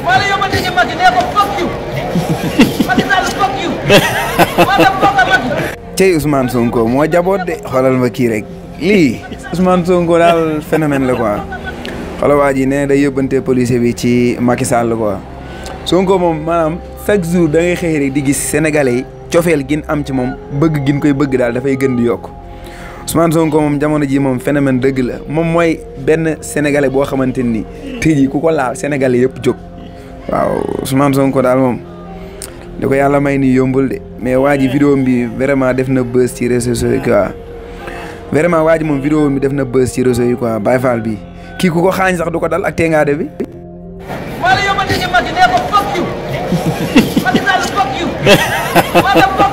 wala yow ma tëjee Macky nee ko fuck you Macky Sall fuck you wala fuck Macky. Thieye Ousmane Sonko moo jaboot de xoolal ma kii rek lii Ousmane Sonko daal phénomène la quoi xoolal waa ji nee day yóbbante policier bi ci Macky Sall quoi Sonko moom maanaam chaque jour da ngay xëy rek di gis sénégalais yi cofeel gin am ci moom bëgg gin koy bëgg daal dafay gën di yokk Ousmane Sonko moom jamono ji moom phénomène dëgg la moom mooy benn sénégalais boo xamante ni tey jii ku ko laal sénégalais yëpp jóg waaw Ousmane Sonko daal moom da ko yàlla may ni yombul de mais waa ji vidéo bi vraiment def na buzz ci réseaux sociaux yi quoi vraiment waa ji moom vidéo bi def na buzz ci réseaux yi quoi Baye Fall bi kii ku ko xaañ sax du ko dal ak tengaade bi. wala yow ma tëjee Macky nee ko fuck you Macky Sall fuck you wala fuck